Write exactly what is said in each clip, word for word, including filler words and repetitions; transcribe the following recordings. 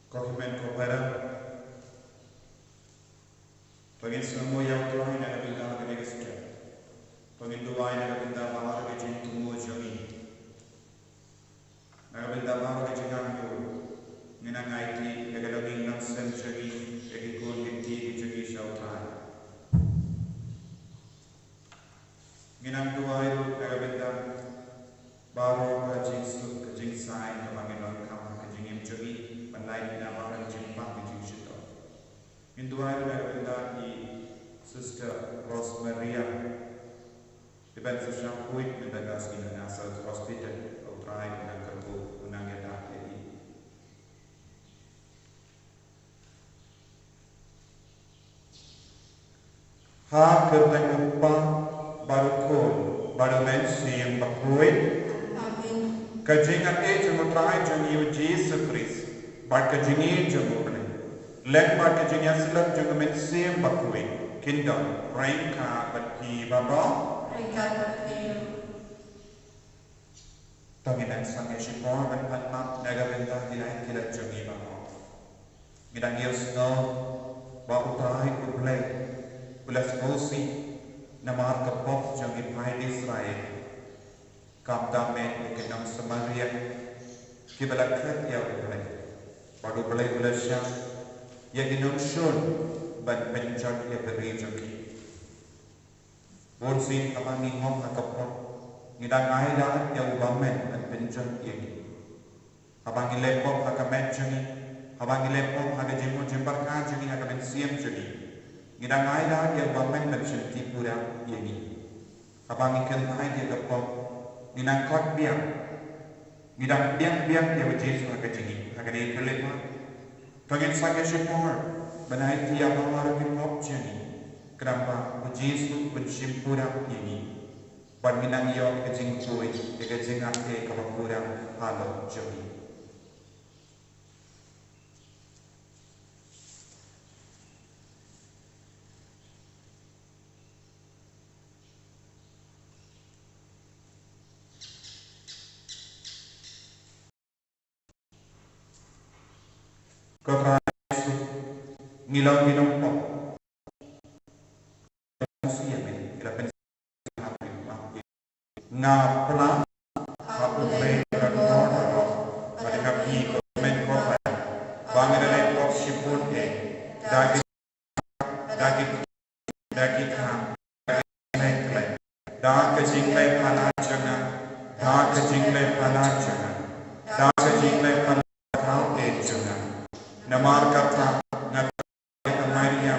Ko hynmen ko para, to ngin sngewnguh ïa U Trai na ka bynta kane ka step. To ngin duwai na ka bynta baroh ka jingthmu jong ngi. Na ka bynta baroh ka jingangnud, ngin nang aiti ïa ka longïing longsem jong ngi, ïa ki khun ki kti ki jong ngi sha U Trai. Ngin nang duwai ruh na ka bynta baroh ka jingsuk ka jingsaiñ kaba ngi donkam ha ka jingim jong ngi, ban lait na baroh ka jingpang ka jingshitom. Ngin duwai ruh na ka bynta i Sister Rosemaria, iban sa shah khuid mynta ka sngi na Nazareth Hospital. U Trai un nang kyrkhu, un nang ïada ïa i. Ha ka kyrteng U Kpa, bad U Khun, bad U Mynsiem Bakhuid. Amen. Ka jingïeit jong U Trai jong ngi U Jisu Khrist, bad ka jingïeit jong U Blei, lem bad ka jingïasyllok jong U Mynsiem Bakhuid, kin don ryngkat bad phi baroh. Ryngkat bad phi. To ngin nang sangeh shipor ban pan map na ka bynta ki lait ki lait jong ngi baroh. Ngi dang ïohsngew ba U Trai U Blei u la sngewsih namar ka pop jong ki paid Israel. Kumta me ïa ki nong Samaria kiba la klet ïa U Blei, bad U Blei u la shah ïa ki nongshun ban pynjot ïa ka ri jong ki. Bunsien haba ngi ngop ha ka pop, ngi dang ailad ïa U Bymman ban pynjot ïa ngi. Haba ngi leh pop ha ka met jong ngi, haba ngi leh pop ha ka jingmut jingpyrkhat jong ngi, ha ka mynsiem jong ngi, ngi dang ailad ïa U Bymman ban shimti pura ïa ngi. Haba ngi kyntait ïa ka pop, ngi nang khot biang. Ngi dang biang biang ïa U Jisu ha ka jingim, ha kane ka leh pop. To ngin sangeh shipor ban aiti ïa baroh ki pop jong ngi, khnang ba U Jisu un shim pura ïa ngi. Bad ngin nang ïoh ka jingkyrkhu ïa ka jingngeit kaba pura halor jong ngi. Ko Trai Jisu, ngi long ki nongpop. Nga pynshai ha U Blei kaba kordor, bad ha phi ko hynmen ko para, ba ngi la leh pop shibun eh, da ki, da ki, da ki kha, da ka jingleh palat jong nga, da ka jingleh palat jong nga, da ka jingleh palat jong nga. Namar kata nga, Maria,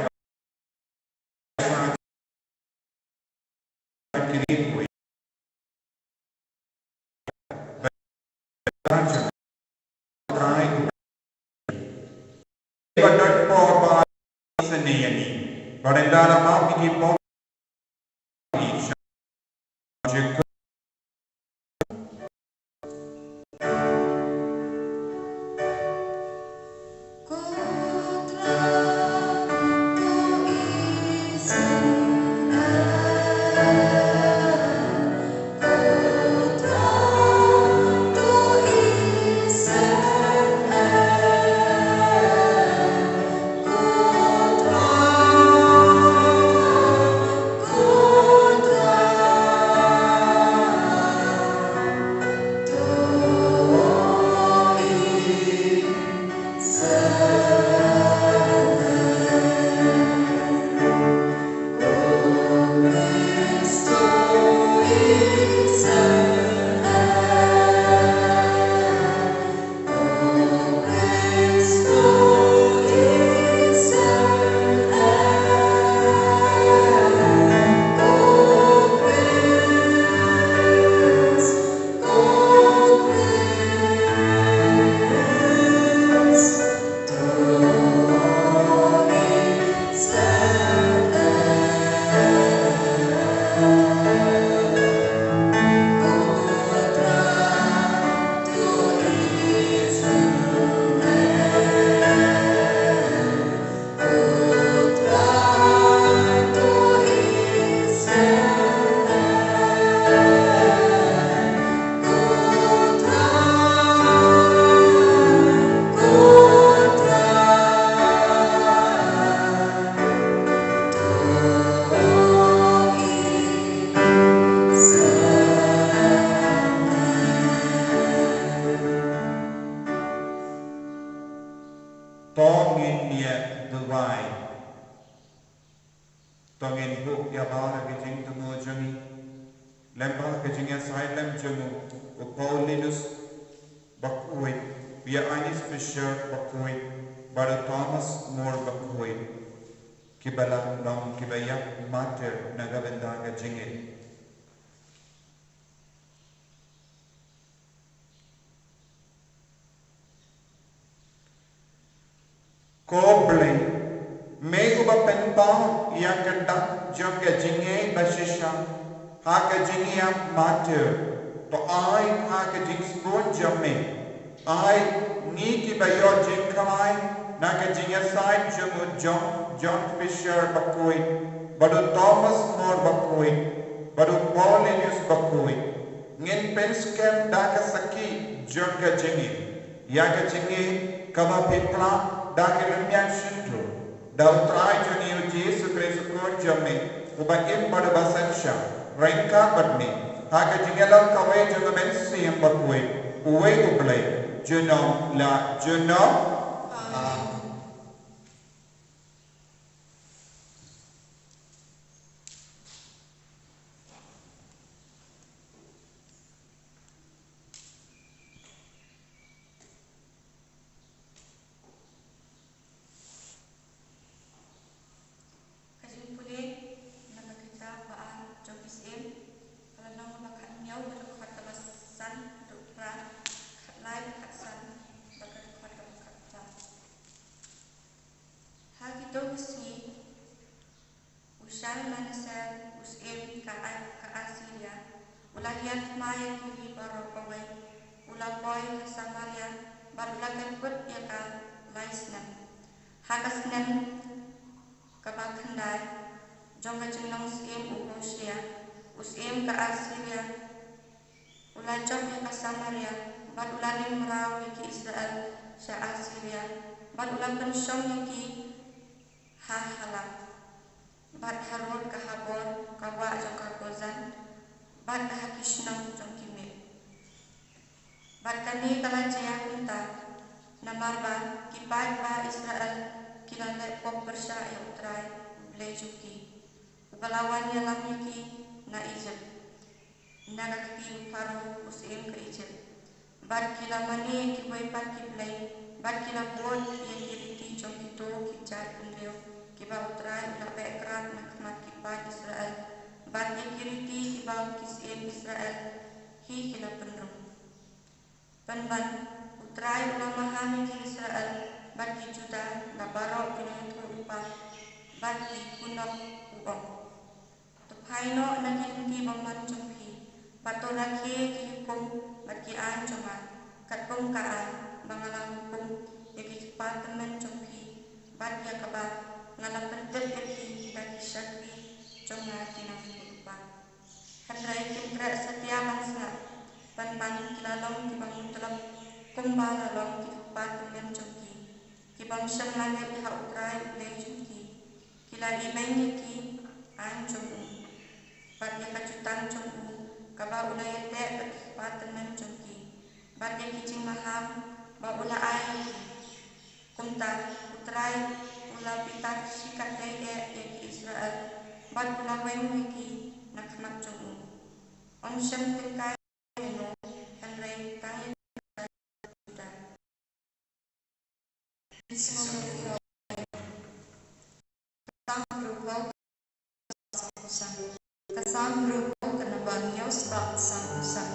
ngin ïa duwai. To ngin buh ïa ba ha ka jingthmu jong ngi. Lem bad ka jingïasaid lem jong u, u Paulinus Bakhuid, u Ïoannis Fisher Bakhuid, bad u Thomas Moore Bakhuid, kiba la long kiba ïap martyr na ka bynta ka jingngeit. Ko Blei, me uba pynpaw ïa ka dak jong ka jingngeit ba shisha ha ka jingïap martyr, to ai ha ka jingsbun jong me, ai ngi kiba ïoh jingkhlaiñ na ka jingïasaid jong u John, John Fisher Bakhuid, bad u Thomas Moore Bakhuid, bad u Paulinus Bakhuid, ngin pynskhem da ka sakhi jong ka jingim ïa ka jingngeit kaba pynpaw da ka lynñiang shyntur, da u Trai jong ngi u Jisu Khrist u Khun jong me, uba im bad uba synshar ryngkat bad me ha ka jingïalam kawei jong u Mynsiem Bakhuid, uwei u Blei, junom la junom. Amen. Ka jingpule na ka kitab ba ar jong ki Syiem, ka lynnong ba khathynñiew, ka dkhot kaba san haduh phra, khatlai, khatsan, bad ka dkhot kaba khatphra. Ha kito ki sngi, u Shalmaneser, u syiem ka Ai-, ka Assyria, u la hiar thma ïa ki ri baroh kawei, u la poi ha Samaria, bad u la kynput ïa ka lai snem. Ha ka snem kaba khyndai jong ka jinglong syiem u Hoshea, u syiem ka Assyria, u la jop ïa ka Samaria, bad u la ring mraw ïa ki Israel sha Assyria, bad u la pynshong ïa ki ha Halah, bad harud ka Habor, ka wah jong ka Gozan, bad ha ki shnong jong ki miet. Bad kane ka la jia kumta namar ba ki paid ba Israel ki la leh pop pyrshah ïa U Trai, U Blei jong ki, uba la wan ïalam ïa ki na Ijipt, na ka kti u Pharaoh, u syiem ka Ijipt. Bad ki la mane ïa kiwei pat ki blei, bad ki la bud ïa ki riti jong kito ki jaitbynriew kiba U Trai u la beh krad na khmat ki paid Israel, bad ïa ki riti kiba ki syiem Israel hi ki la pynrung. Pynban, U Trai u la maham ïa ki Israel bad ki Judah, la baroh ki nongïathuhlypa bad ki kynnoh, u ong: To phai noh na ki lynti bymman jong phi, bad to rakhe ïa ki hukum bad ki aiñ jong nga, katkum ka aiñ ba nga la hukum ïa ki kpa tymmen jong phi, bad ïa kaba nga la pyntip ïa phi da ki shakri jong nga ki nongïathuhlypa. Hynrei kim treh satia ban sngap, pynban ki la long kiba mutlop kumba la long ki kpa tymmen jong ki, ki bym shym la ngeit ha U Trai U Blei jong ki. Ki la ibeiñ ïa ki aiñ jong u, bad ïa ka jutang jong u kaba u la ïateh bad ki kpa tymmen jong ki, bad ïa ki jingmaham ba u la ai ïa ki. Kumta U Trai u la bitar shikatdei eh ïa ki Israel, bad u la weng ïa ki na khmat jong u. Ym shym tyngkai ïano, hynrei tang ïa ki Judah. Ka Salm hynriewphew, ka Salm hynriewphew, ka namba hynñiew spah sanphew san.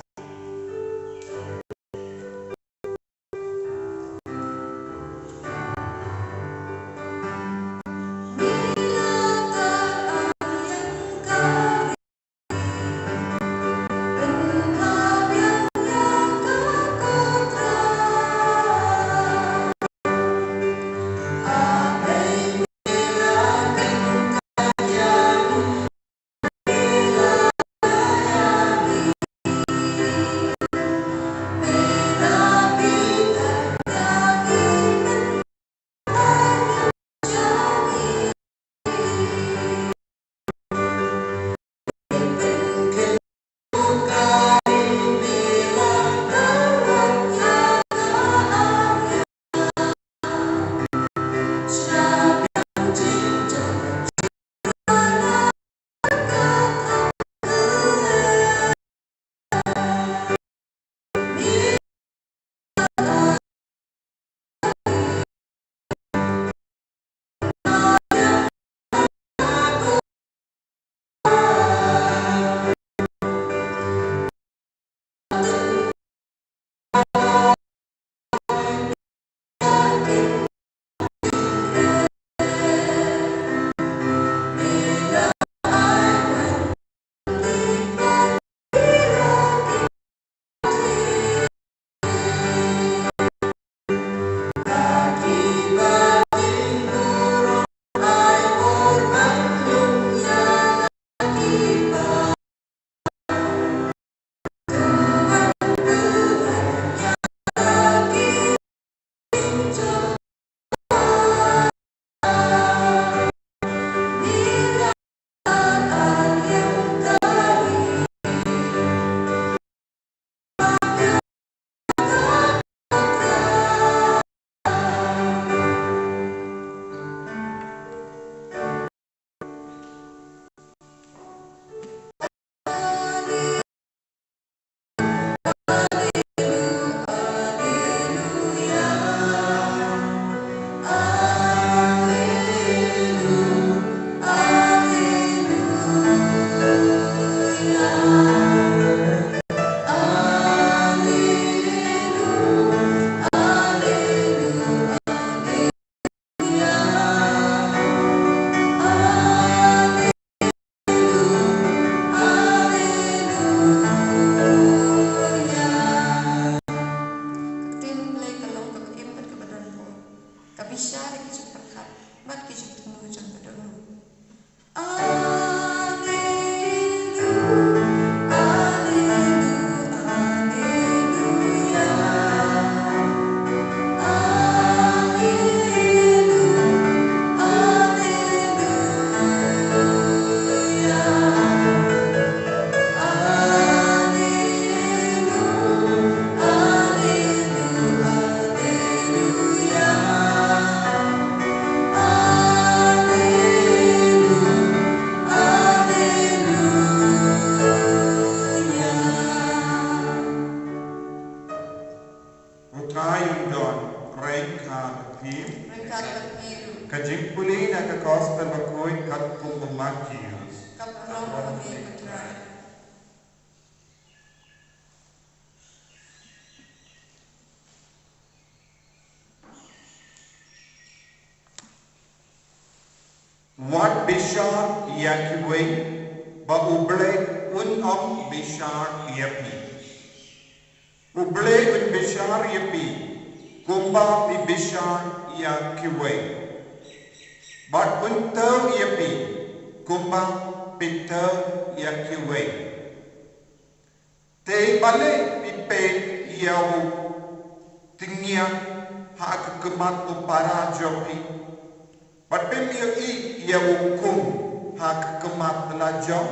Trai un don ryngkat bad phi. Ryngkat bad phi ruh. Ka jingpule na ka Gospel bakhuid katkum u Mathaios. Ka burom ïa me ko Trai. Wat bishar ïa kiwei, ba U Blei un ym bishar ïa phi. U Blei un bishar ïa phi, kumba phi bishar ïa kiwei. Bad un thaw ïa phi, kumba phi thaw ïa kiwei. Te balei phi peit ïa u tngiah ha ka khmat u para jong phi, bad phim ïohi ïa u khum ha ka khmat la jong?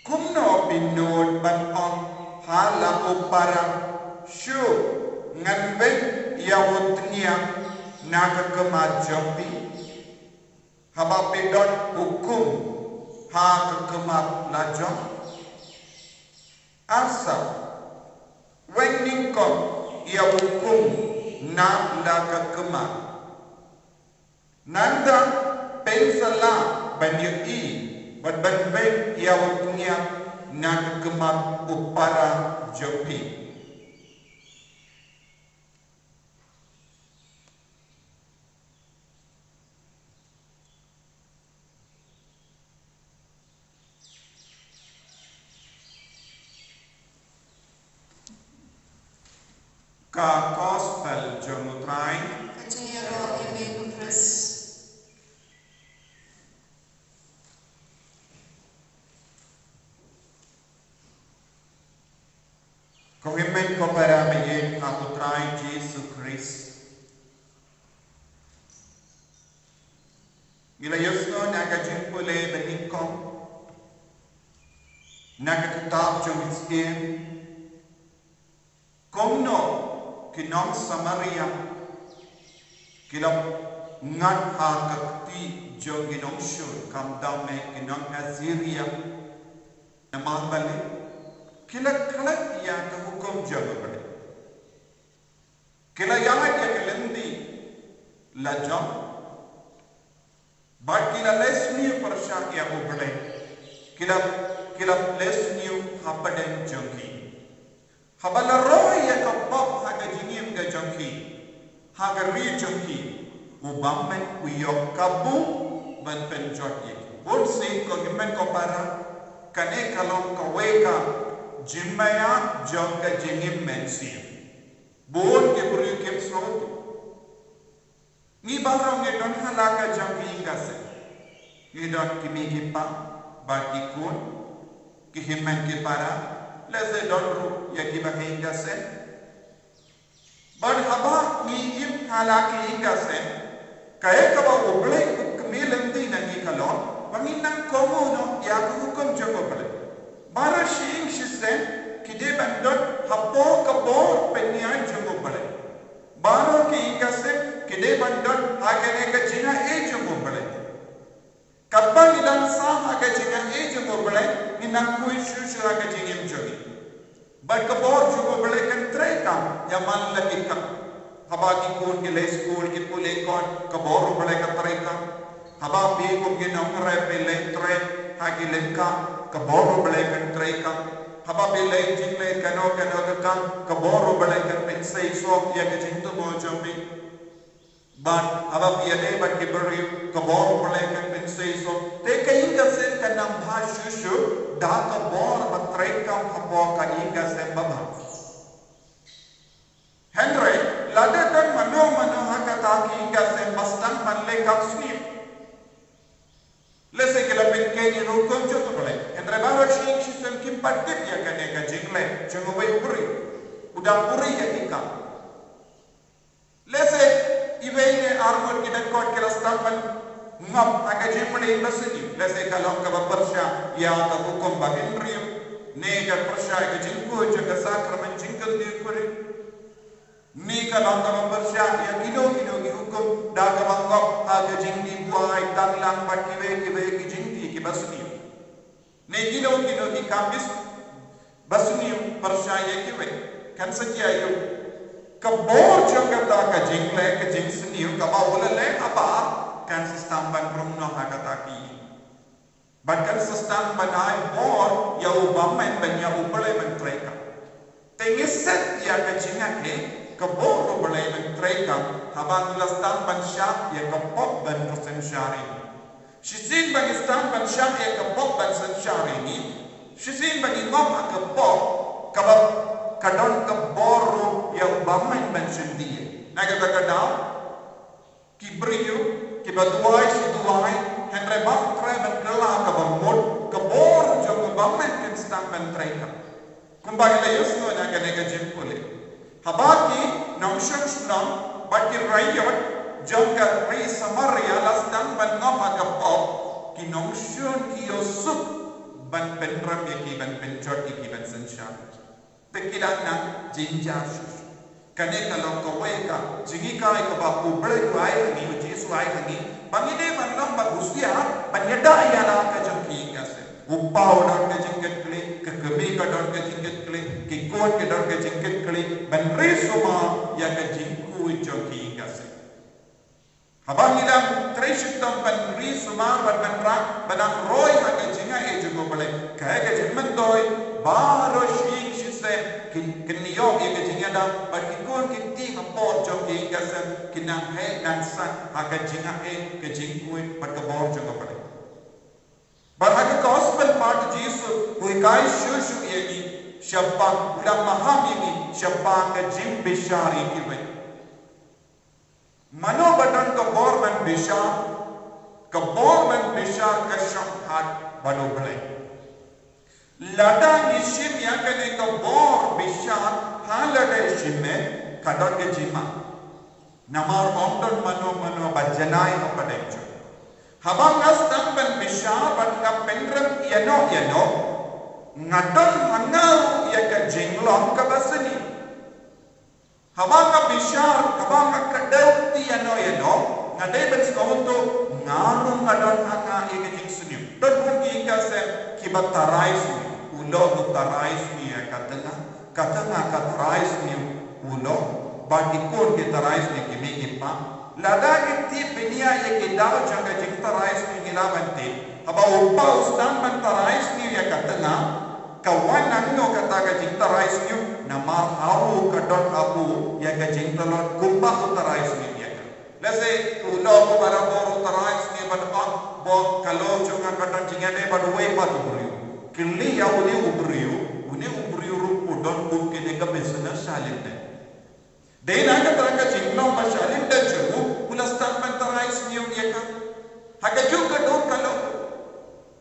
Kumno phi nud ban ong ha la u para, shu, ngan weng ïa u tngiah na ka khmat jong phi, haba phi don u khum ha ka khmat la jong? Arsa, weng nyngkong ïa u khum na la ka khmat. Nangta phin sa lah ban ïohi bad ban weng ïa u tngiah na ka khmat u para jong phi. Ka Gospel jong U Trai. Ka jingïaroh ïa me ko Khrist. Ko hynmen ko para ba ïeit ha U Trai Jisu Khrist. Ngi la ïohsngew na ka jingpule ba nyngkong na ka kitab jong u Syiem, kumno ki nong Samaria ki la ngat ha ka kti jong ki nongshun, khamtam eh ki nong Assyria. Namar balei? Ki la klet ïa ka hukum jong U Blei. Ki la ïaid ïa ka lynti la jong. Bad ki la leh sniew pyrshah ïa U Blei. Ki la, ki la leh sniew hapdeng jong ki. Haba la roi ïa ka pop ha ka jingim ka jong ki, ha ka ri jong ki, u bymmen u ïoh kabu ban pynjot ïa ki. Bun sien ko hynmen ko para, kane ka long kawei ka jingmyntoi jong ka jingim mynsiem. Bun ki briew kim sngewthuh. Ngi baroh ngi don ha la ka jong ki ïing ka sem. Ngi don ki mei ki pa, bad ki khun, ki hynmen ki para, lehse don ruh ïa kiba ki ïing ka sem. Bad haba ngi im ha la ki ïing ka sem, kaei kaba U Blei u kmie lynti na ngi ka long, ba ngin nang kohnguh noh ïa ka hukum jong U Blei. Baroh shi ïing shi sem ki dei ban don hapoh ka bor pynïaid jong U Blei. Baroh ki ïing ka sem ki dei ban don ha kane ka jingaiei jong U Blei. Katba ngi dang sah ha ka jingaiei jong U Blei, ngin nang khuid shuh shuh ha ka jingim jong ngi. Bad ka bor jong U Blei kan treikam ïa man la ki kam. Haba ki khun ki leit skul ki pule kot, ka bor U Blei ka treikam. Haba phi kum ki nongrep phi leit trei ha ki lyngkha, ka bor U Blei kan treikam. Haba phi leit jingleit kano kano ka kam, ka bor U Blei kan pynseisoh ïa ka jingthmu jong phi. Bad haba phi ïadei bad ki briew, ka bor U Blei kan pynseisoh. Te ka ïing ka sem kan nang bha shuh shuh da ka bor ba treikam hapoh ka ïing ka sem babha. Hynrei lada don mano mano ha kata ka ïing ka sem ba sdang ban leh kam sniew, lehse ki la pynkheiñ ïa ka hukum jong U Blei. Hynrei baroh shi ïing shi sem kim pat tip ïa kane ka jingleh jong uwei u briew uba dang buhrieh ïa ki kam. Lehse iwei ne ar ngut ki dang kot ki la sdang ban ngop ha ka jingpule ba sniew. Lehse ka long kaba pyrshah ïa ka hukum ba hynriew, ne ka pyrshah ïa ka jingkhuid jong ka sakramen jingkynthih khuri. Ngi ka long kaba pyrshah ïa kino kino ki hukum da kaba ngop ha ka jingdih buaid, tang lang bad kiwei kiwei ki jingdih kiba sniew. Ne kino kino ki kam ba sniew pyrshah ïa kiwei. Kan sa jia ïa u Ka bor jong kata ka jingleh, ka jingsniew, kaba u la leh habar, kan sa sdang ban rung noh ha kata ki ïing. Bad kan sa sdang ban ai bor ïa u bymman bad ïa U Blei ban trei kam. Te ngi set ïa ka jingeh, ka bor U Blei ban trei kam, haba ngi la sdang ban shah ïa ka pop ban synshar ïa ngi. Shisien ba ngi sdang ban shah ïa ka pop ban synshar ïa ngi, shisien ba ngi ngop ha ka pop, kaba ka don ka bor ruh ïa u bymman ban shim ïa ngi. Na kata ka daw, ki briew kiba duwai shi duwai, hynrei ba kren ban kylla kaba mut, ka bor jong u bymman kan sdang ban trei kam. Kumba ngi la ïohsngew na kane ka jingpule, haba ki nongshong shnong bad ki raiot jong ka ri Samaria la sdang ban ngop ha ka pop, ki nongshun ki ïohsuk ban pynrem ïa ki, ban pynjot ïa ki, ban synshar. Te ki dang nang jynjar shuh shuh. Kane ka long kawei ka jinghikai kaba U Blei u ai ha ngi, U Jisu u ai ha ngi, ba ngi dei ban long bad husiar ban ïada ïa la ka jong ki ïing ka sem. U kpa u don ka jingkitkhlieh, ka kmie ka don ka jingkitkhlieh, ki khun ki don ka jingkitkhlieh, ban ri sumar ïa ka jingkhuid jong ki ïing ka sem. Haba ngi dang trei shitom ban ri sumar bad ban rah, ban nang roi ha ka jingaiei jong U Blei, kaei ka jingmyntoi, baroh shi ïing shi sem kin, kin ïoh ïa ka jingïada, bad ki khun ki kti hapoh jong ki ïing ka sem kin nang heh nang sah ha ka jingaiei, ka jingkhuid bad ka bor jong U Blei. Bad ha ka gospel pat U Jisu u hikai shuh shuh ïa ngi shaphang, u la maham ïa ngi shaphang ka jingbishar ïa kiwei. Mano ba don ka bor ban bishar, ka bor ban bishar ka shong hat bad U Blei. Lada ngi shim ïa kane ka bor bishar ha lade shimet, ka don ka jingma. Namar ym don mano mano ba janai hapdeng jong. Haba nga sdang ban bishar bad nga pynrem ïano ïano, nga don ha nga ruh ïa ka jinglong kaba sniew. Haba nga bishar, haba nga kdew ïano ïano, nga dei ban sngewthuh nga ruh nga don ha nga ïa ka jingsniew. Don bun ki ïing ka sem kiba tharai sniew, u lok u tharai sniew ïa ka tnga, ka tnga ka tharai sniew u lok, bad ki khun ki tharai sniew ki mei ki pa. Lada ngi tip bniah ïa ki daw jong ka jingtharai sniew ngi lah ban tip. Haba u kpa u sdang ban tharai sniew ïa ka tnga, ka wan nangno kata ka jingtharai sniew? Namar ha u ka don ha u ïa ka jingtlot kumba u tharai sniew ïa ka. Lehse u lok u barabor u tharai sniew bad u ong, ba ka lok jong nga ka don jingïadei bad uwei pat u briew. Kylli ïa une u briew, une u briew ruh u don kum kine ka business sha lyndet. Dei na kata ka jinglong ba sha lyndet jong u, u la sdang ban tharai sniew ïa ka. Ha kajuh ka dur ka long.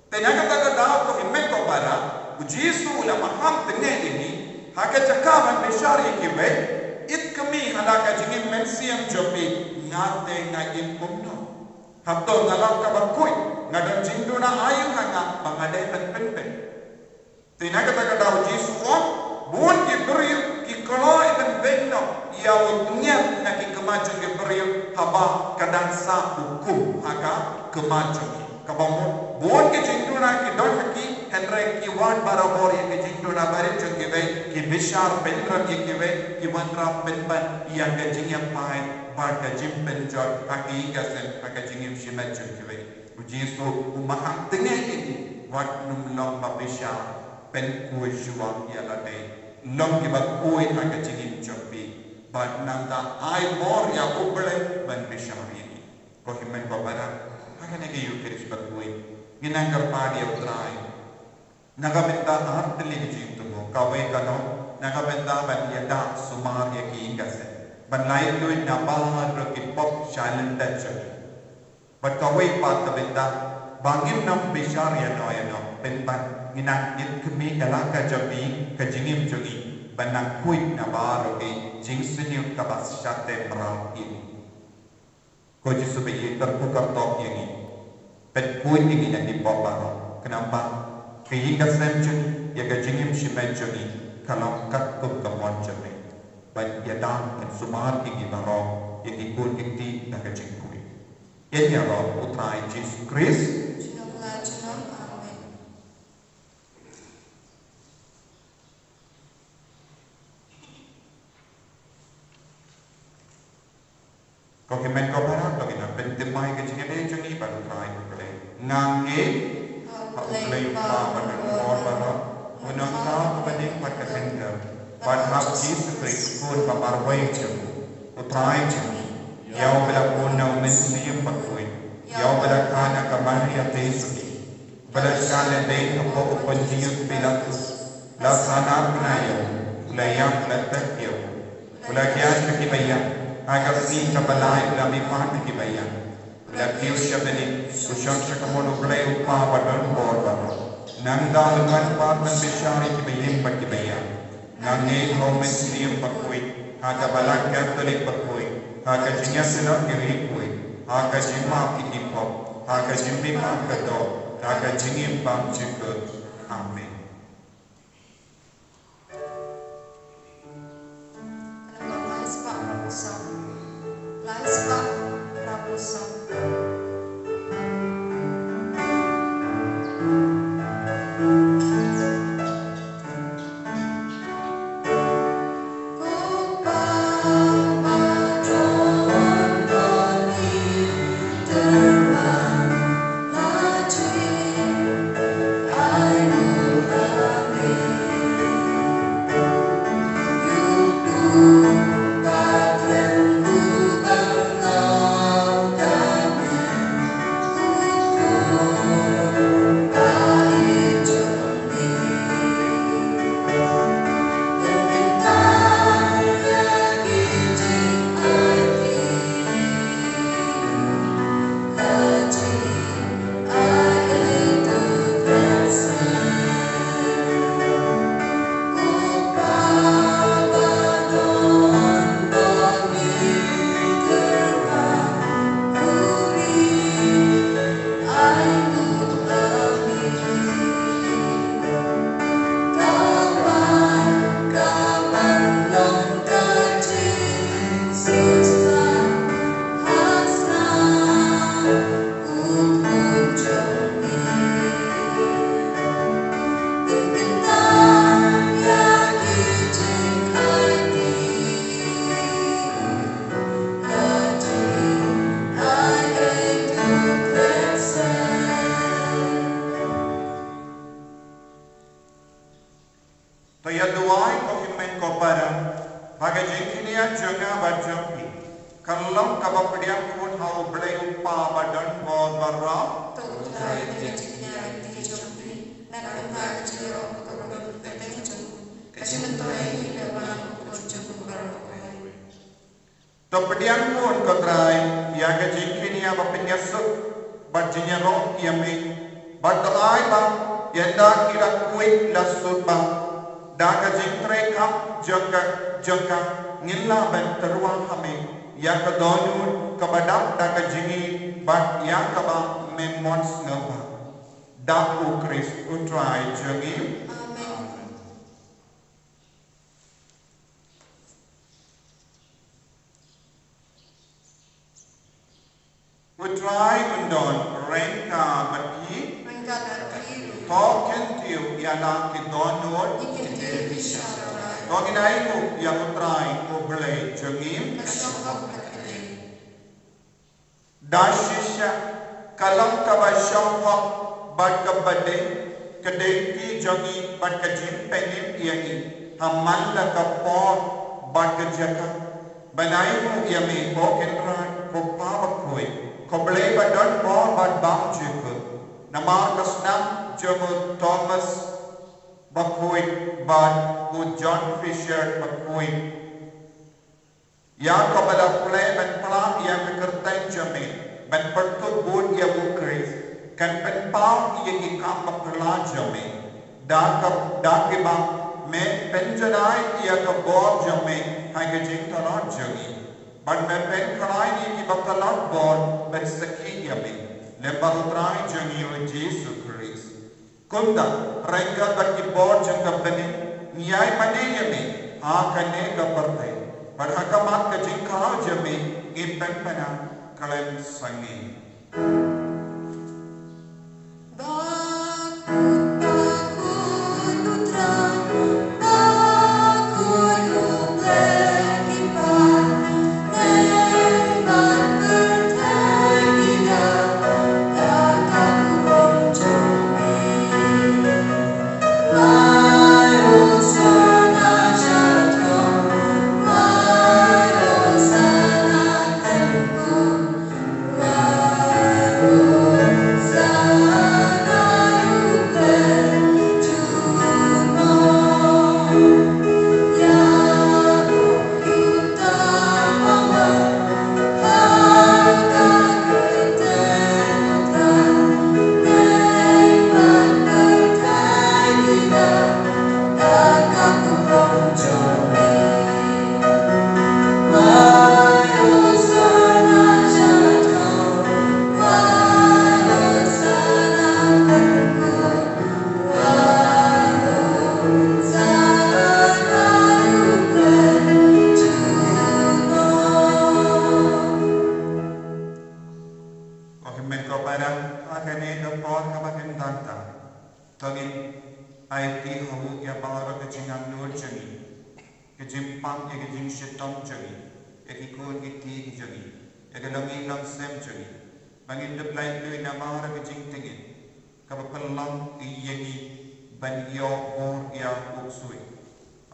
Te na kata ka daw ko hynmen ko para, U Jisu u la maham tnga ïa ngi, ha ka jaka ban bishar ïa kiwei, ït kmie ha la ka jingim mynsiem jong phi, nga te nga im kumno. Hato nga long kaba khuid, nga don jingduna aïu ha nga ba nga dei ban pynbeit. Te na kata ka daw U Jisu u ong, bun ki briew ki kloi ban beiñ noh ïa u tngiat na ki khmat jong ki briew haba ka dang sah u kum ha ka khmat jong ki. Kaba mut, bun ki jingduna ki don ha ki, hynrei ki wad barabor ïa ki jingduna barit jong kiwei, ki bishar pynrem ïa kiwei, ki wanrah pynban ïa ka jingïapaid bad ka jingpynjot ha ki ïing ka sem, ha ka jingim shimet jong kiwei. U Jisu u maham tnga ïa ngi, wat nym long ba bishar, pynkhuid shuwa ïa lade. Long kiba khuid ha ka jingim jong phi, bad nangta ai bor ïa U Blei ban bishar ïa ngi. Ko hynmen ko para, ha kane ka Eucharist ba khuid, ngin nang kyrpad ïa U Trai. Na ka bynta ar tylli ki jingthmu, kawei ka long na ka bynta ban ïada sumar ïa ki ïing ka sem, ban laitluid na baroh ki pop sha lyndet jong ngi. Bad kawei pat ka bynta ba ngin nym bishar ïano ïano, pynban ngin nang ït kmie ïa la ka jong ngi, ka jingim jong ngi, ban nang khuid na baroh ki jingsniew kaba shah teh mraw ïa ngi. Ko Jisu ba ïeit, kyrkhu kyrdoh ïa ngi, pynkhuid ïa ngi na ki pop baroh, khnang ba ka ïing ka sem jong ngi, ïa ka jingim shimet jong ngi, ka long katkum ka mon jong me, ban ïada ban sumar ïa ngi baroh, ïa ki khun ki kti na ka jingkhuid. Ïa ngi ïaroh U Trai Jisu Khrist. Junom la junom. Amen. Ko hynmen ko para, to ngin ïa pynthymmai ka jingïadei jong ngi bad U Trai U Blei. Nga ngeit ha U Blei U Kpa badonbor baroh, U Nongthaw kaba dei bad ka kynthei, bad ha U Jisu Khrist U Khun ba marwei jong U Trai jong ngi, ïa uba la bun na U Mynsiem Bakhuid, ïa uba la kha na ka Maria Theisotti, ba la shah lehbeiñ hapoh u Pontius Pilatus, la sahnarphna ïa u, u la ïap, la tep ïa u, u la kjat sha kiba ïap, ha ka sngi kaba lai u la mihpat na kiba ïap, u la kiew sha bneng, u shong sha ka mut U Blei U Kpa badonbor baroh. Nangta un wan pat ban bishar ïa kiba ïeng bad kiba ïap. Nga ngeit ha U Mynsiem Bakhuid, ha ka Balang Katholik bakhuid, ha ka jingïasynod ki riewkhuid, ha ka jingmap ïa ki pop, ha ka jingmihpat ka doh, ha ka jingim bymjukut. Amen. To ïa duwai ko hynmen ko para, ba ka jingkñia jong nga bad jong phi kan long kaba pdiang khun ha U Blei U Kpa badonbor baroh. To U Trai, ïa ka jingkñia jong phi, na ka bynta ka jingïaroh kaba kordor kyrteng jong u, ka jingmyntoi ïa ngi bad ïa baroh baroh. To pdiang khun ko Trai, ïa ka jingkñia ba pynïasuk bad jingïaroh ïa me. Bad to ai ba ynda ki la khuid la sut ba, da ka jingtrei khap jong ka, jong ka, ngin lah ban tyrwa ha me ïa ka dohnud kaba dap da ka jingïeit bad ïa kaba me mon sngewbha. Da U Khrist U Trai jong ngi. Amen. U Trai un don ryngkat bad phi. Ryngkat bad phi ruh. To kyntiew ïa la ki dohnud. Ngi kyntiew ïa phi Trai. To ngin ainguh ïa U Trai U Blei jong ngi. Ka shong hok bad ka dei. Da shisha ka long kaba shong hok bad kaba dei ka dei ki jong ngi bad ka jingpynim ïa ngi ha man la ka por bad ka jaka. Ban ainguh ïa me ko Kynrad, ko Kpa bakhuid, ko Blei badonbor bad bymjukut. Namar ka snam jong u Thomas bakhuid bad u John Fisher bakhuid. Ïa kaba la plie ban pynlah ïa ka kyrteng jong me, ban pynkup bud ïa U Khrist, kan pynpaw ïa ki kam bakla jong me. Da ka, da kiba me pynjanai ïa ka bor jong me ha ka jingtlot jong ngi. Bad me pynkhlaiñ ïa kiba tlot bor ban sakhi ïa me. Lem bad U Trai jong ngi U Jisu Khrist. Kumta, ryngkat bad ki bor jong ka bneng, ngi ïai mane ïa me ha kane ka pyrthei. Bad ha khmat ka jingkhlaw jong me, ngi pynpaw khlem sangeh. pang ïa ka jingshitom jong ngi, ïa ki khun ki kti jong ngi, ïa ka longïing longsem jong ngi, ba ngin dup laitluid namar ka jingtngit kaba pynlong ïa ngi ban ïoh bor ïa u ksuid.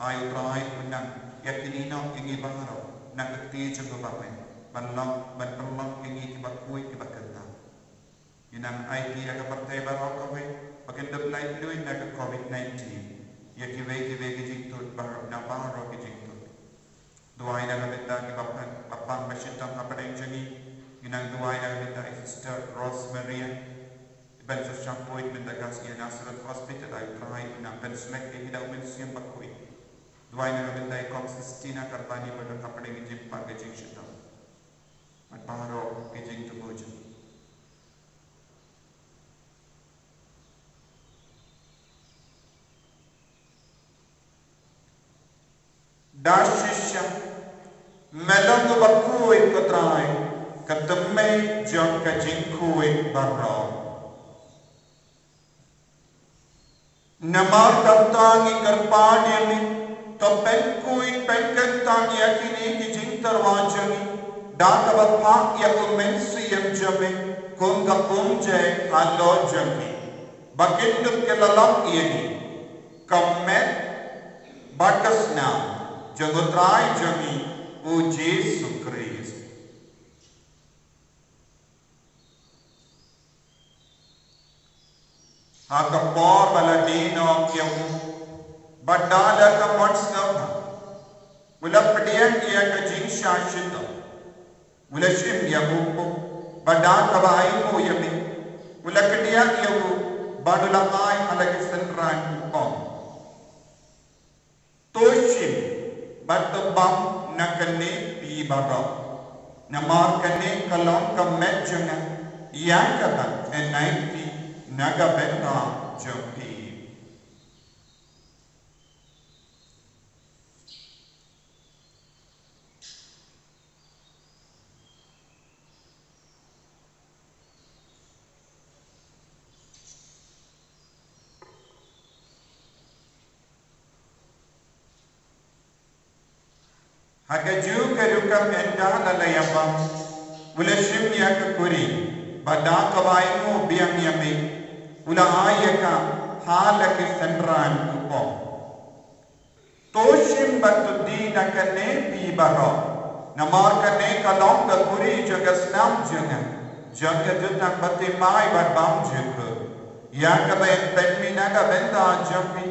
Ai U Trai un nang ïa kine noh ïa ngi baroh na ka kti jong u ba mei, ban long, ban pynlong ïa ngi kiba khuid kiba kyntang. Ngi nang aiti ïa ka pyrthei baroh kawei ba kin dup laitluid na ka covid nineteen, ïa kiwei kiwei ki jingtut baroh, na baroh ki jingtut. Duwai na ka bynta kiba pang, ba pang ba shitom hapdeng jong ngi. Ngi nang duwai na ka bynta i Sister Rose Maria, iban sa shah khuid mynta ka sngi ha Nazareth Hospital. Ai U Trai un nang pynshlur ïa ki da u Mynsiem Bakhuid. Duwai na ka bynta i Kong Sistina Karbani ba don hapdeng ka jingpang ka jingshitom bad baroh ki jingthmu jong ngi. Da shisha, me long uba khuid, ko Trai, ka tymmen jong ka jingkhuid baroh. Namar kata ngi kyrpad ïa me, to pynkhuid pynkyntang ïa kine ki jingtyrwa jong ngi da kaba phah ïa u Mynsiem jong me kum ka umjai halor jong ngi, ba kin dup kylla long ïa ngi ka met bad ka snam jong U Trai jong ngi, U Jisu Khrist. Ha ka por ba la die noh ïa u, bad da la ka mon sngewbha, u la pdiang ïa ka jingshah shitom, u la shim ïa u kup, bad da kaba ainguh ïa me, u la kdiah ïa u, bad u la ai ha la ki synran, u ong: To shim bad to bam na kane phi baroh, namar kane ka long ka met jong nga, ïa kaba yn aiti na ka bynta jong phi. Ha kajuh ka rukom, ynda la la ïa bam, u la shim ïa ka kuri, bad da kaba ainguh biang ïa me, u la ai ïa ka ha la ki synran, u ong: To shim bad to die na kane phi baroh, namar kane ka long ka kuri jong ka snam jong nga, jong ka jutang bathymmai bad bymjukut, ïa kaba yn pynmih na ka bynta jong phi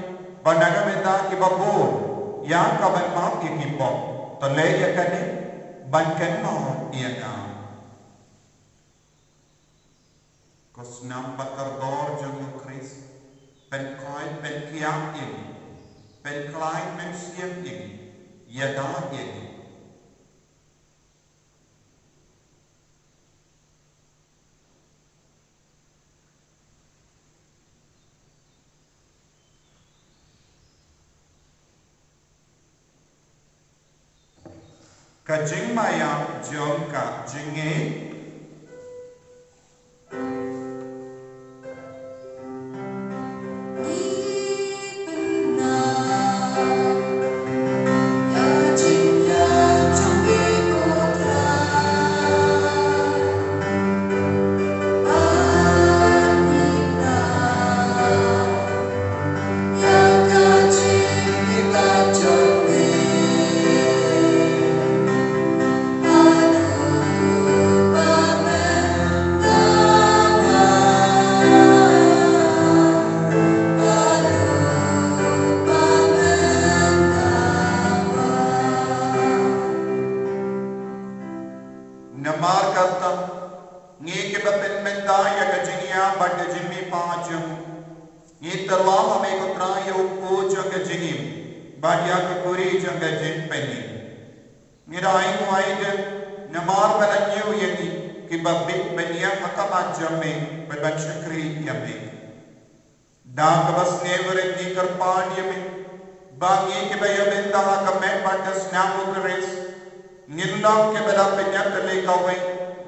bad na ka bynta kiba bun, ïa kaban map ïa ki pop. To leh ïa kane ban kynmaw ïa nga. Ko snam ba kordor jong U Khrist, pynkhuid, pynkhiah ïa ngi, pynkhlaiñ mynsiem ïa ngi, ïada ïa ngi. Ka jingmaïa jong ka jingngeit. Namar kata, ngi kiba pynmynta ïa ka jingïap bad ka jingmihpat jong u, ngi tyrwa ha me ko Trai ïa u kpu jong ka jingim bad ïa ka kuri jong ka jingpynim. Ngi da ainguh aidem namar ba la ñiew ïa ngi kiba bit ban ïeng ha khmat jong me bad ban shakri ïa me. Da kaba sngewrit ngi kyrpad ïa me ba ngi kiba ïa bynta ha ka met bad ka snam U Khrist ngin long kiba la pynïatylli kawei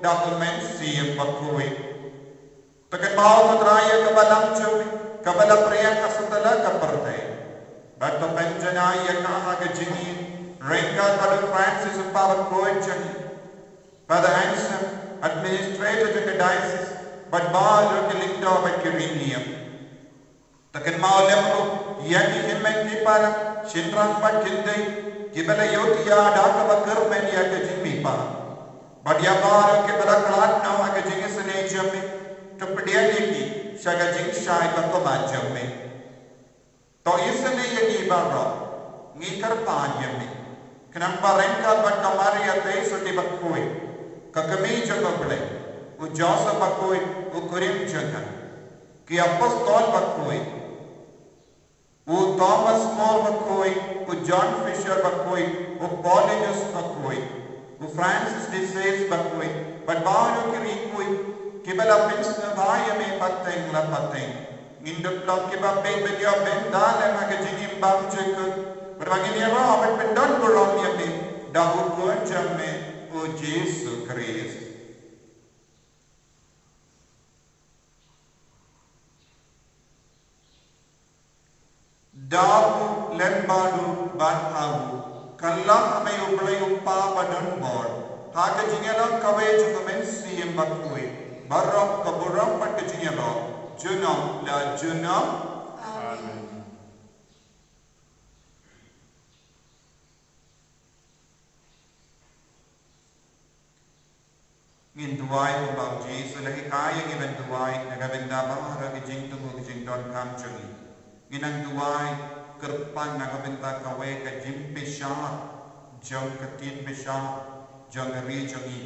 da U Mynsiem Bakhuid. To kynmaw ko Trai ïa ka Balang jong me kaba la pdiang ha satlak ka pyrthei, bad to pynjanai ïa ka ha ka jingim Ryngkat bad u Francis u kpa bakhuid jong ngi, Father Anselm, administrator jong ka diocese, bad baroh ki lyngdoh bad ki riewniam. To kynmaw lem ruh ïa ki hynmen ki para, shynrang bad kynthei, kiba la ïoh ïa da kaba kyrmen ïa ka jingmihpat. Bad ïa baroh kiba la khlad noh ha ka jingisynei jong me, to pdiang ïa ki sha ka jingshai bakhuid jong me. To isynei ïa ngi baroh, ngi kyrpad ïa me. Khnang ba ryngkat bad ka Maria Theisotti bakhuid, ka kmie jong U Blei, u Joseph bakhuid, u kurim jong ka, ki apostol bakhuid, u Thomas More bakhuid, u John Fisher bakhuid, u Paulinus bakhuid, u Francis de Sales bakhuid, bad baroh ki riewkhuid kiba la pynsngewbha ïa me pateng la pateng. Ngin dup long kiba peit ban ïoh bynta lem ha ka jingim bymjukut, bad ba ngin ïaroh bad pyndonburom ïa me da u Khun jong me, u Jisu Khrist. Da u lem bad u bad ha u, kylla ha me U Blei U Kpa badonbor, ha ka jingïalang kawei jong U Mynsiem Bakhuid, baroh ka burom bad ka jingïaroh, junom la junom. Amen. Ngin duwai kumba u Jisu u la hikai ïa ngi ban duwai, na ka bynta baroh ki jingthmu ki jingdonkam jong ngi. Ngin nang duwai kyrpang na ka bynta kawei ka jingpyrshah jong ka ktien pyrshah jong ka ri jong ngi,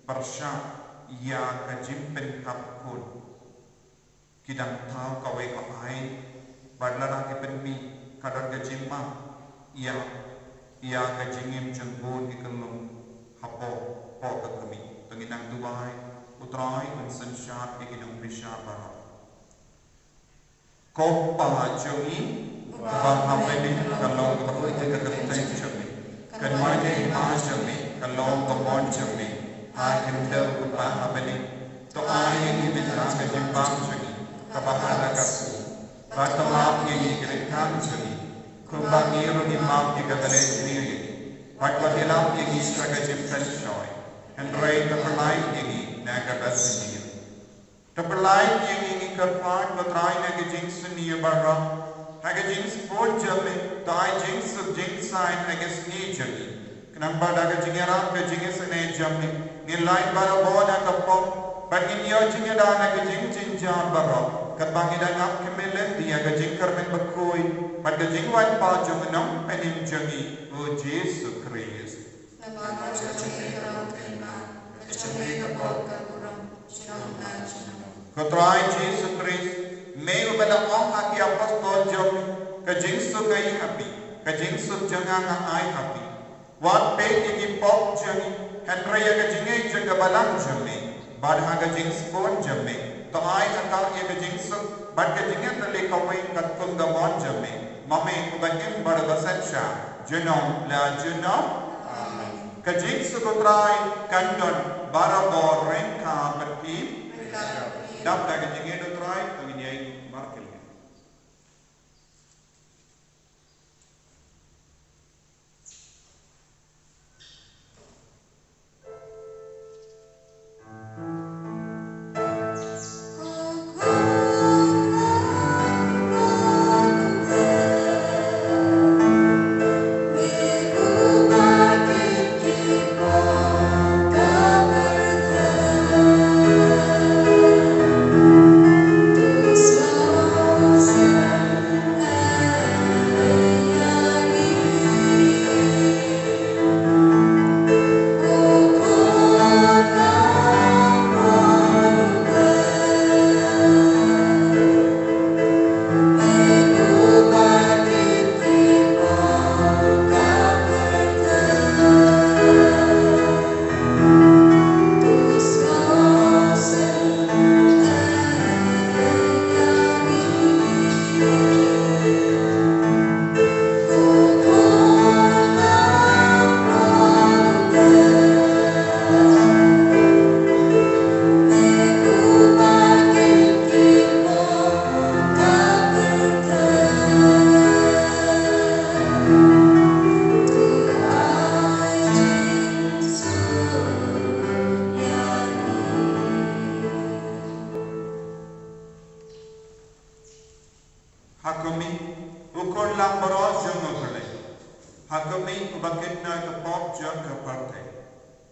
pyrshah ïa ka jingpynkhap khun. Ki dang thaw kawei ka aiñ, bad lada ki pynmih, ka don ka jingmap ïa, ïa ka jingim jong bun ki khyllung hapoh, poh ka khmih. To ngin nang duwai, U Trai un synshar ïa ki nongpyrshah baroh. Ko Pa jong ngi, uba ha bneng, ka long kyrteng jong me. Kynmaw ïa ka jingim jong me, ka long ka mon jong me ha ka khyndew kumba ha bneng. To ai ïa ngi mynta ka jingbam jong ngi kaba ha la ka sngi. Bad to map ïa ngi ki ryngkat jong ngi, kumba ngi ruh ngi map ïa kiba leh sniew ïa ngi. Bad wat ïalap ïa ngi sha ka jingpynshoi, hynrei to pynlait ïa ngi na kaba sniew. To pynlait ïa ngi, ngi kyrpad, ko Trai, na ka jingsniew baroh. Ha ka jingsbun jong me, to ai jingsuk jingsaiñ ha ka sngi jong ngi. Khnang ba da ka jingïarap ka jingisynei jong me, ngin lait barabor na ka pop, bad ngin ïoh jingïada na ka jingjynjar baroh, katba ngi dang ap khmih lynti ïa ka jingkyrmen bakhuid bad ka jingwan pat jong u Nongpynim jong ngi, u Jisu Khrist. Namar ka jong me ka ram ka hima, ka jong me ka pop ka burom, junom la junom. Ko Trai Jisu Khrist, me uba la ong ha ki apostol jong me, ka jingsuk nga ai ha phi, ka jingsuk jong nga nga ai ha phi. Wat peit ïa ki pop jong ngi, hynrei ïa ka jingngeit jong ka balang jong me. Bad ha ka jingsbun jong me, to ai ha ka ïa ka jingsuk bad ka jingïatylli kawei katkum ka mon jong me, ma me uba im bad uba synshar, junom la junom. Amen. Ka jingsuk U Trai kan don barabor ryngkat bad phi. Dap da ka jingïeit U Trai, to ngin ïa markhmat. ba kin ai ka pop jong ka pyrthei.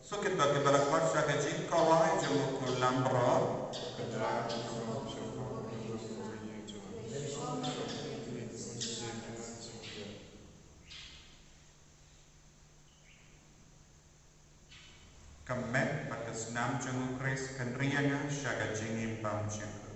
Sa kito kiba la khot sha ka jingkawei jong u khun langbrot. Ka met bad ka snam jong u Khrist kan ri ïa nga sha ka jingim bymjukut.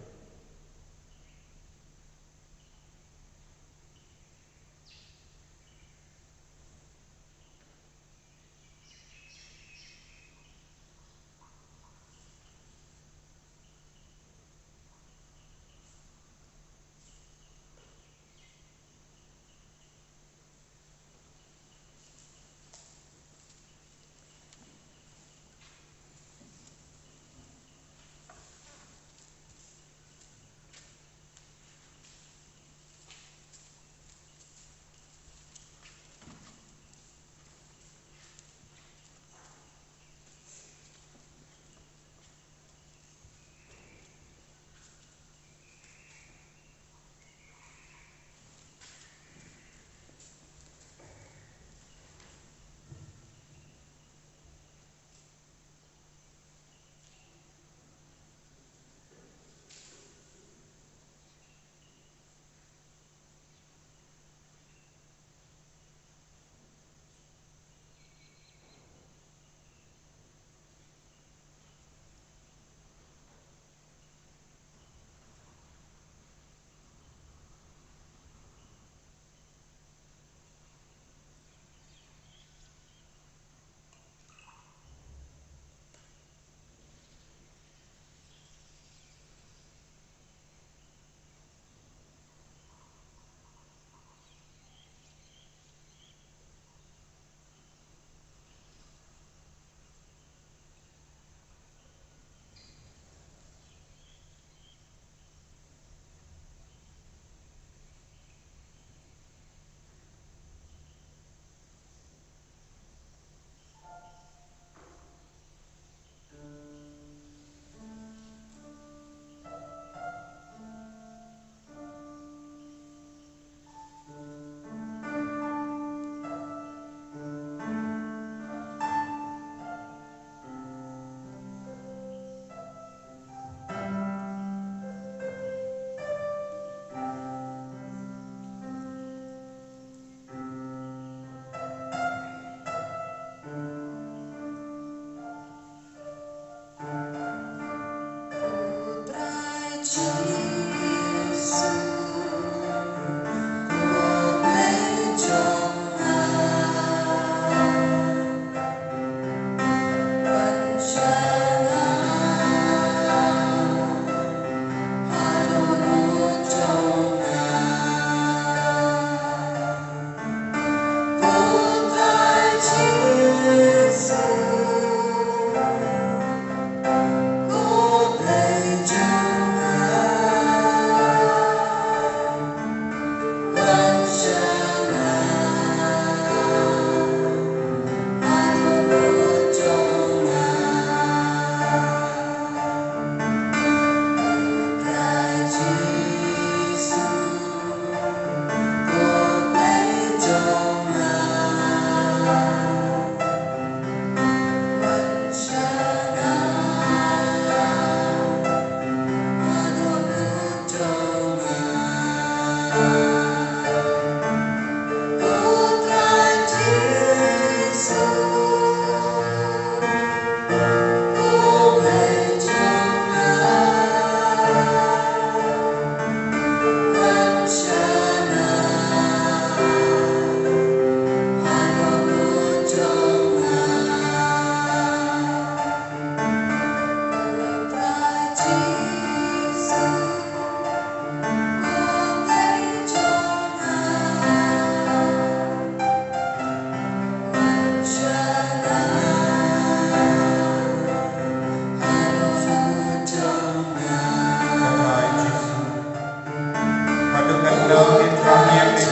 Haduh katno ngi thrang ïa me,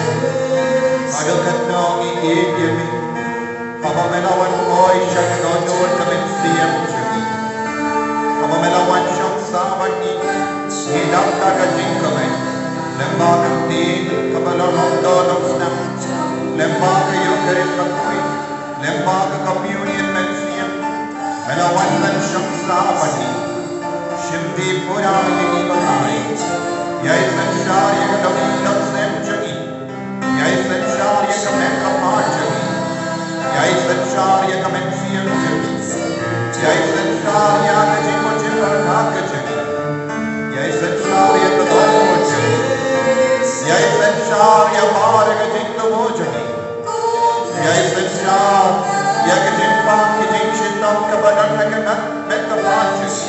haduh katno ngi ïeit ïa me. Haba me la wan poi sha ka dohnud ka mynsiem jong ngi, haba me la wan shong sah bad ngi, ngi dap da ka jingkmen. Lyngba ka ktien kaba la long doh long snam, lyngba ka ïing ka rim ka khuid, Lyngba ka communion mynsiem, me la wan ban shong sah bad ngi. Shim ti pura ïa ngi ko Trai. Ïai synshar ïa ka dohnud dohsem jong ngi. Ïai synshar ïa ka met ka phad jong ngi. Ïai synshar ïa ka mynsiem jong ngi. Ïai synshar ïa ka jingmut jingpyrkhat ka jong ngi. Ïai synshar ïa ka dohnud jong ngi. Ïai synshar ïa baroh ka jingthmu jong ngi. Ïai synshar ïa ka jingpang ka jingshitom kaba don ha ka met, met ka phad jong ngi.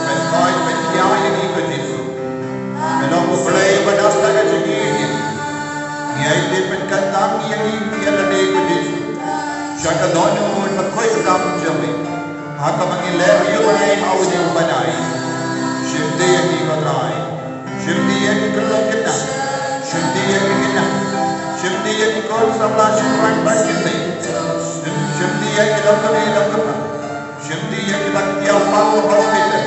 Pynkoit pynkhia ïa ngi ko Jisu. Me long U Blei ba nas ha ka jingim. Ngi aiti pynkyntang ïa ngi ïa lade ko Jisu sha ka dohnud ba khuid tam jong me, ha kaba ngi leh riewblei ha une u bnai. Shim ti ïa ngi ko Trai. Shim ti ïa ki khyllung khynnah. Shim ti ïa ki khynnah. Shim ti ïa ki khun samla shynrang bad kynthei. Shim ti ïa ki longkmie longkpa. Shim ti ïa kiba tiar pang ha hospital.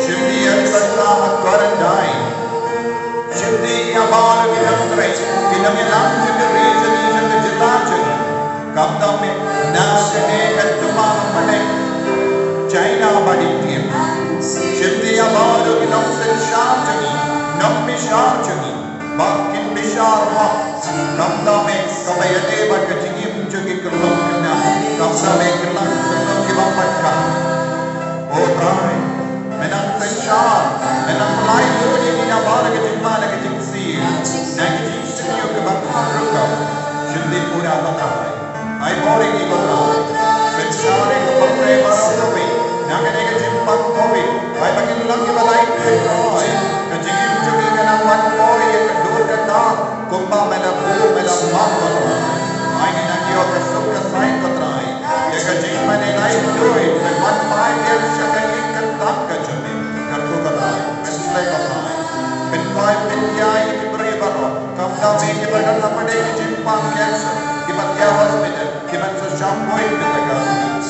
Shim ti ïa kiba sah ha quarantine. Shim ti ïa baroh ki nongtrei, ki nongïalam jong ka ri jong ngi, jong ka jylla jong ngi. Khamtam eh na kane ka jylla ha pdeng China bad India. Shim ti ïa baroh ki nongsynshar jong ngi, nongbishar jong ngi. Ba kin bishar hok, khamtam eh kaba ïadei bad ka jingim jong ki khyllung khynnah, khamtam eh khyllung khynnah kiba pat ka. O Trai, me nang synshar, me nang pynlait lut ïa ngi na baroh ka jingma na ka jingsih, na ka jingsniew kaba kham rukom. Shim ti pura ko Trai. Ai bor ïa ngi ko Trai. Synshar ïa ka pyrthei baroh kawei na kane ka jingpang Covid. Ai ba ngin long kiba lait lut Trai. Ka jingim jong ngi kan nang wan poi ïa ka dur ka tar kumba me la buh me la pang ko Trai. Ai ngin nang ïoh ka suk ka saiñ ko Trai. Ïa ka jingmane lait lut me wan phai biang sha ka ïing ka tang ka jong me. Kyrkhu ko Trai. Pynsleh ko Trai. Pynphai pynïaid ïa ki briew baroh. Khamtam eh kiba don ha pdeng ka jingpang cancer, kiba tiar hospital, kiba sa shah buit kata ka.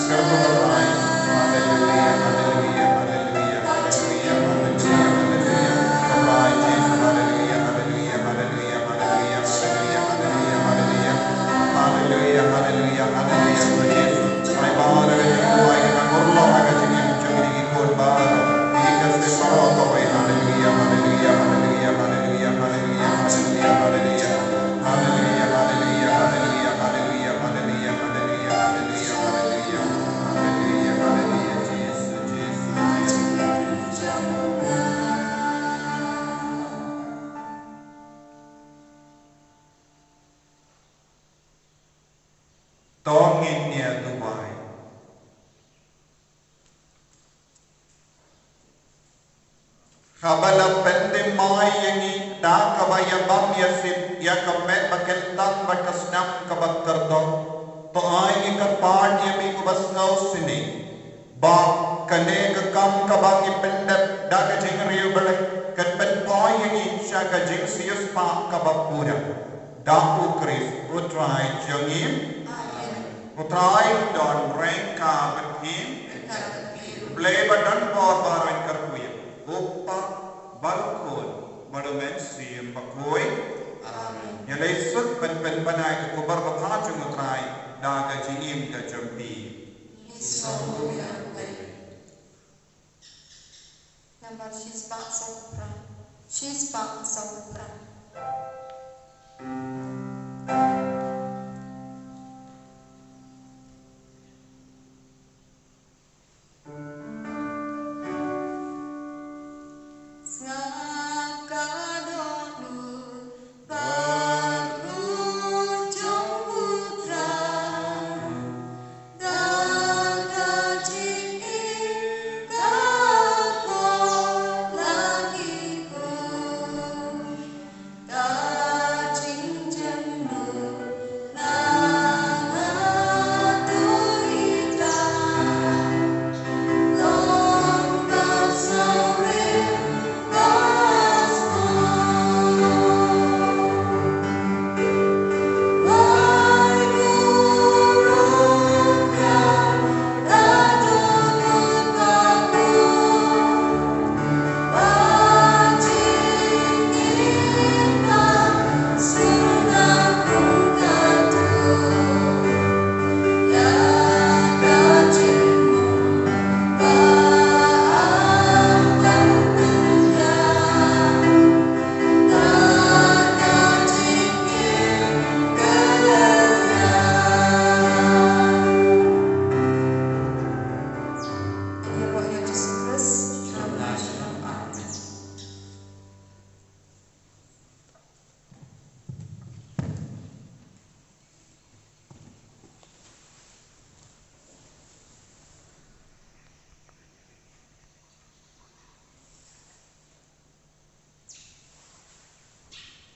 Kyrkhu ko Trai. Haleluia, haleluia, haleluia, haleluia, haleluia, haleluia. Ko Trai Jisu, haleluia, haleluia, haleluia, haleluia, haleluia, haleluia, haleluia. Haleluia, haleluia, haleluia, ko Jisu. Ai baroh ka jingduwai ka nang urlong ha ka jingim jong ngi ki khun baroh. Ngi ka sdang baroh kawei. Haleluia, haleluia, haleluia, haleluia, haleluia, haleluia, haleluia. Haleluia, haleluia, haleluia, haleluia, haleluia, haleluia, haleluia, haleluia. Haleluia, haleluia, Jisu, Jisu, Jisu, Jisu. To ngin ïa duwai. Haba la pynthymmai ïa ngi da kaba ïabam ïasip ïa ka met ba kyntang bad ka snam kaba kordor, to ai ngi kyrpad ïa me uba sngewsynei ba kane ka kam kaba ngi pyndep da ka jingriewblei kan pynpoi ïa ngi sha ka jingsiewspah kaba pura. Da U Khrist U Trai jong ngi. Amen. U Trai un don ryngkat bad phi. Ryngkat bad phi. U Blei ba don bor baroh un kyrkhu ïa phi. U Kpa bad U Khun bad U Mynsiem Bakhuid. Amen. Ïa leit suk ban pynbna ïa ka khubor babha jong U Trai da ka jingim ka jong phi. Ngi sngewbha ïa U Blei. Nambar shispah saw phew phra. Shispah saw phew phra.